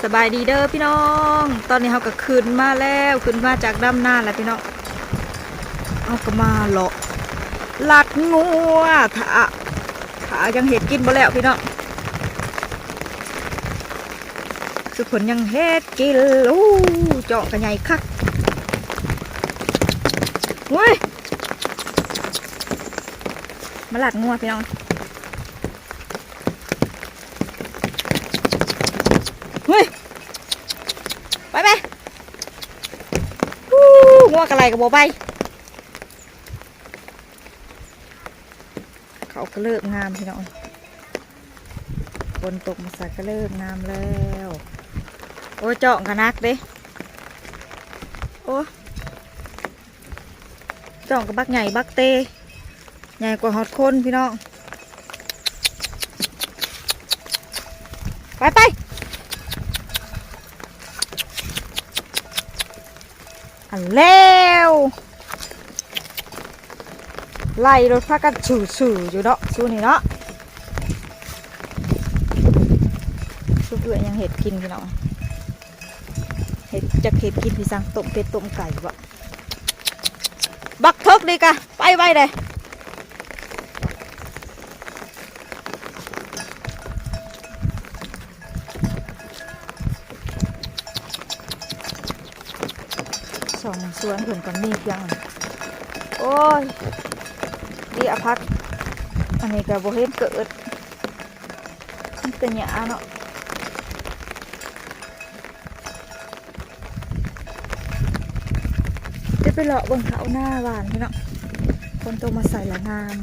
ສະບາຍດີເດີພີ່ນ້ອງ, ຕອນນີ້ເຮົາກໍຂຶ້ນມາແລ້ວ, ຂຶ້ນມາຈາກດຳນາແລ້ວພີ່ນ້ອງ. ເຮົາກໍມາເລາະລັດງົວ ຖ້າ ຖ້າຍັງເຮັດກິນບໍ່ແລ້ວພີ່ນ້ອງ, ສຸເພິ່ນຍັງເຮັດກິນ. ໂອ້ ເຈາະກໍໃຫຍ່ຄັກ. ໂອ້ຍ ມາລັດງົວພີ່ນ້ອງ. ເຮີ້ຍ ໄປໄປ. ອູ້ ງົວກະໄລ່ກໍບໍ່ໄປ. ເຂົາກະເລີບງາມພີ່ນ້ອງ, ຝົນຕົກມາໃສ່ກະເລີບງາມແລ້ວ. ໂອ້ຍ ເຈາະກະໜັກເດ້. ໂອ້ ເຈາະກະບັກໃຫຍ່ບັກເຕ. ໃຫຍ່ກວ່າຮອດຄົນພີ່ນ້ອງ. ໄປໄປ. ອັນແລ້ວ ໄລ່ລົດພາກັນຊື່ໆຢູ່ເນາະ ຊູນີ້ເນາະ. ສຸເອື້ອຍຍັງເຮັດກິນພີ່ນ້ອງ, ເຮັດ ຈັກເຮັດກິນຄືສັງ ຕົ້ມເປັດຕົ້ມໄກ່ບໍ. ບັກເຖິກນີ້ກະໄປໄວເດ້. ສອງສວນເພິ່ນກໍມີພຽງ ໂອ້ຍ ເບ້ຍຜັກ ອັນນີ້ກໍບໍ່ເຫັນເກີດ, ມີແຕ່ຫຍ້າເນາະ. ຈະໄປເລາະເບິ່ງເຂົ້ານາຫວ່ານພີ່ນ້ອງ, ຝົນຕົກມາໃສ່ລະງາມ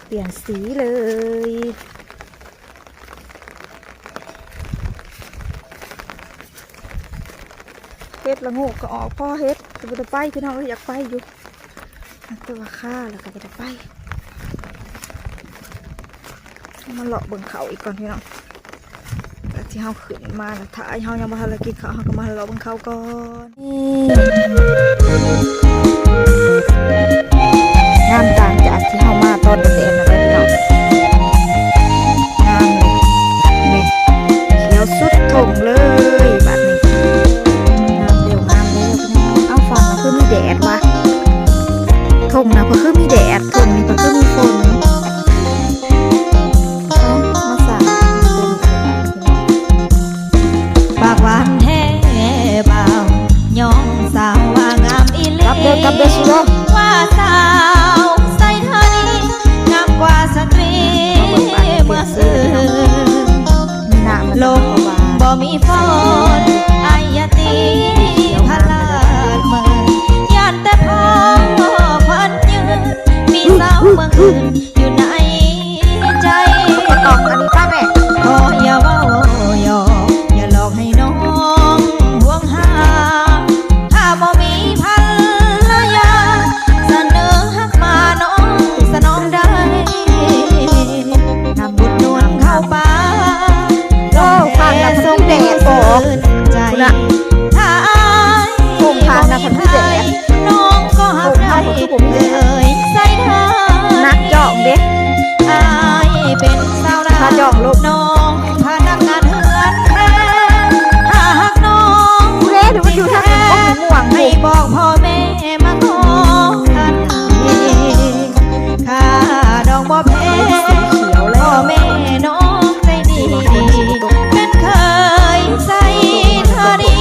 ປ່ຽນສີເລີຍ. ເຫັດລະໂງກກໍອອກພໍເຫັດ, ກໍບໍ່ໄດ້ໄປພີ່ນ້ອງເອີຍ, ຢາກໄປຢູ່ ແຕ່ວ່າຄາແລ້ວກໍບໍ່ໄດ້ໄປ. ມາເລາະເບິ່ງເຂົ້າອີກກ່ອນພີ່ນ້ອງ, ຈາກທີ່ເຮົາຂຶ້ນມາແລ້ວ ຖ້າເຮົາຍັງບໍ່ທັນໄດ້ກິນເຂົ້າ ເຮົາກໍມາເລາະເບິ່ງເຂົ້າກ່ອນ. ນີ້ ງາມຕ່າງຈາກທີ່ເຮົາມາຕອນແລກໆນະພີ່ນ້ອງ, ງາມເລີຍ ນີ້ ຂຽວສຸດທົ່ງເລີຍບາດນີ້. ງາມແລ້ວ ງາມແລ້ວພີ່ນ້ອງ. ເອົາ ຝັ່ງນະຄືມີແດດວະ, ທົ່ງນະເພິ່ນຄືມີແດດ, ທົ່ງນີ້ເພິ່ນຄືມີຝົນ. ເອົາ ມາສ້າງເປັນ ປາກຫວານແທ້ບ່າວ ຍ້ອງສາວວ່າງາມອີ່ຫຼີ. ກັບເດີ ກັບເດີ ຊິໂລ. ວ່າສາວໄຊທານີ ງາມກວ່າສະຕຣີເມືອງອື່ນ. ລົມບໍ່ມີຝົນ ອາຍຢ່າຕີພະລາດເມີນ. ຢ້ານແຕ່ພໍ່ຂວັນຍືນ ມີສາວເມືອງອື່ນ ຢູ່ໃນໃຈ. ຕ້ອງອັນນີ້ປ້າແມ່. ຂໍຢ່າເວົ້າຫຍອກ ຢ່າຫຼອກໃຫ້ນ້ອງຫ່ວງຫາ, ຖ້າບໍ່ມີພັນລະຍາ ສະເໜີຮັກມານ້ອງສະໜອງໄດ້. ບຸດໜູນເຂົ້າປ່າ ໂອ້ ຂ້າງນັ້ນມັນມີແດດບໍ່? ພຸ້ນນະ ໂອ້ ຂ້າງນັ້ນມັນມີແດດ. ນ້ອງກໍຮັກໄດ້ເອີຍໄຊທາ ນັກຈອງເດ້ ອ້າຍເປັນຊາວນາ ຂ້າຈອງລູກ ນ້ອງພະນັກງານເຮືອນແຄ. ຖ້າຮັກນ້ອງ ຜູ້ເດ້ ມັນຢູ່ທາງອື່ນ ບໍ່ມີໝວກ ໃຫ້ບອກພໍ່ແມ່ມາຂໍຄັນເທ ຄ່າດອງບໍ່ແພງ ພໍ່ແມ່ນ້ອງໃຈດີ ເປັນເຂີຍໄຊທານີ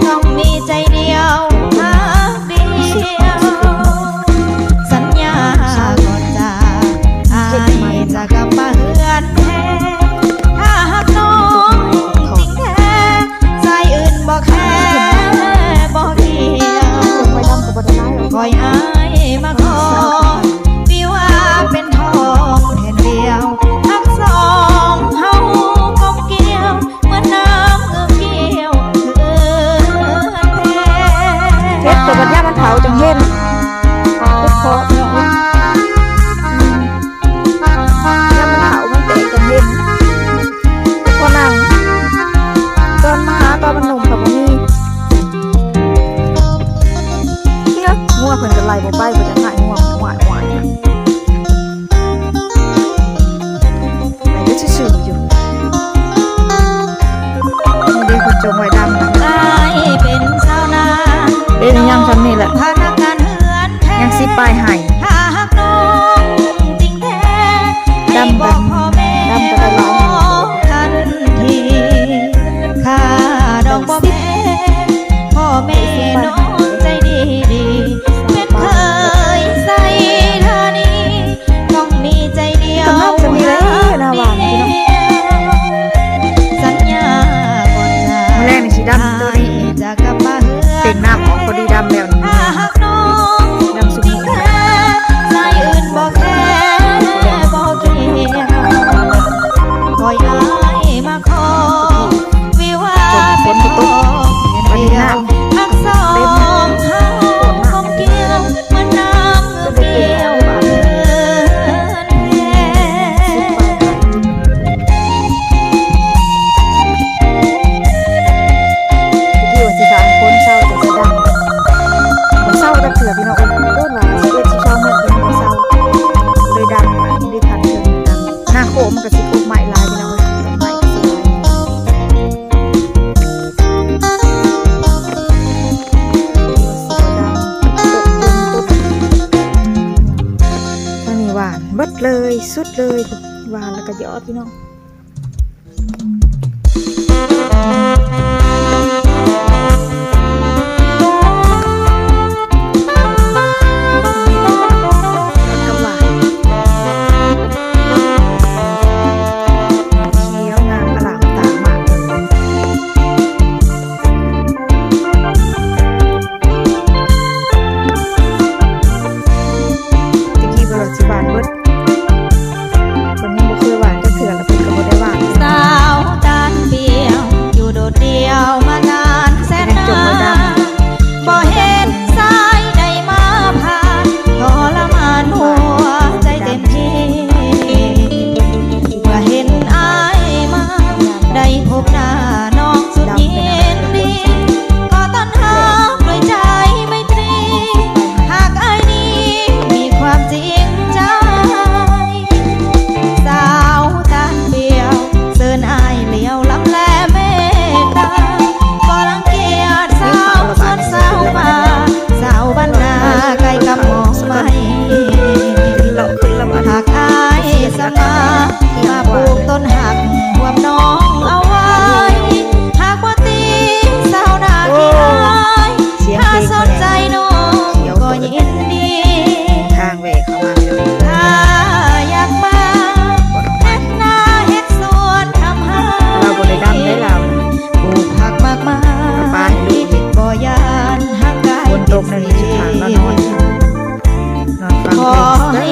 ຕ້ອງມີໃຈດຽວຮັກ ດຽວ. ຈົ່ງໄວ້ດຳ ອ້າຍເປັນຊາວນາ ເດ້ ຍັງຊ່ຳນີ້ແຫຼະ ພະນັກງານເຮືອນແພງ ຍັງສິບປາຍໄຮ່ ຖ້າຫາກນ້ອງຈິງແທ້ ດຳກັນ ໃຫ້ບອກພໍ່ແມ່ ດຳກັນຫຼາຍໆ ນ້ອງທັນທີ ຄ່າດອກບໍ່ແພງ ພໍ່ແມ່ນ້ອງໃຈດີໆ ແມ່ນເຄີຍໃສ່ທານີ ຕ້ອງມີໃຈດຽວ ຕ້ອງຮັກສາມີໄດ້ ໜ້າຫວານພີ່ນ້ອງ ສັນຍາກ່ອນຈາກ ມື້ແລງນີ້ຊິດຳໂຕນີ້ ຈະກັບມາເຮືອນ ເປັນນ້ຳອອກພໍດີດຳແລ້ວນີ້ ດຳຊຸມມື້ ສາຍອື່ນບໍ່ແຄ ບໍ່ກ່ຽວ ຂໍໃຫ້ອ້າຍມາຂໍ ວິວາ ຝົນບໍ່ຕົກ ອັກສອນເຮົາກົມກ່ຽວ ເໝືອນນ້ຳກ່ຽວເຮືອນແພງ ທີ່ວ່າຊິຖາມຄົນເຊົາຈະຊິດຳ ບໍ່ເຊົາຈັກເທື່ອພີ່ນ້ອງເອີຍ ໂດນວ່າສິບເອັດ ສິບສອງມື້ກໍຍັງບໍ່ເຊົາ ເລີຍດຳ ອັນນີ້ໄດ້ພັນເທື່ອດຳ ໜ້າໂຄກມັນກໍຊິພົບໄມ້ຫຼາຍພີ່ນ້ອງເອີຍ ຕົ້ນໄມ້ກໍຊິຫຼາຍ ອັນນີ້ຫວານເບິດເລີຍ ສຸດເລີຍ ຫວານແລ້ວກໍຍອດພີ່ນ້ອງ ຂຽວງາມອະຫຼາມຕາມາກ ຕະກີ້ເພິ່ນວ່າຊິຫວານເບິດ ເພິ່ນຍັງບໍ່ເຄີຍຫວານຈັກເທື່ອ ແລ້ວເພິ່ນກໍບໍ່ໄດ້ຫວານ ສາວຕານປ່ຽວ ຢູ່ໂດດດ່ຽວມານານແສນນານ ບໍ່ເຫັນຊາຍໃດມາຜ່ານ ທໍລະມານຫົວໃຈເຕັມທີ່ ເມື່ອເຫັນອ້າຍມາ ໄດ້ພົບໜ້ານ້ອງສຸດຍິນດີ ຂໍຕ້ອນຮັບດ້ວຍໃຈໄມຕຣີ ຫາກອ້າຍນີ້ມີຄວາມຈິງໃຈ ສາວຕານປ່ຽວ ເຊີນອ້າຍຫຼຽວລຳແລເມດຕາ ບໍ່ລັງກຽດສາວສວນສາວປ່າ ສາວບ້ານນາໃກ້ກັບໝໍໄມ້ ຫາກອ້າຍສະໝາ ມາປູກຕົ້ນຮັກຮ່ວມນ້ອງເອົາໄວ້ ຫາກວ່າຕິສາວໜ້າຂີ້ອາຍ ຖ້າສົນໃຈນ້ອງກໍຍິນດີ ທາງແຫວກເຂົ້າມາ ຖ້າຢາກມາເຮັດນາເຮັດສວນທຳໃຫ້ ລາວບໍ່ໄດ້ດຳໄດ້ລາວ ປູກຜັກໝາກໄມ້ ປານລູກ ບໍ່ຢ້ານຮ່າງກາຍ ຝົນຕົກແນວນີ້ຊິພາລາວນອນ ນອນຟັງ ຂໍໃຫ້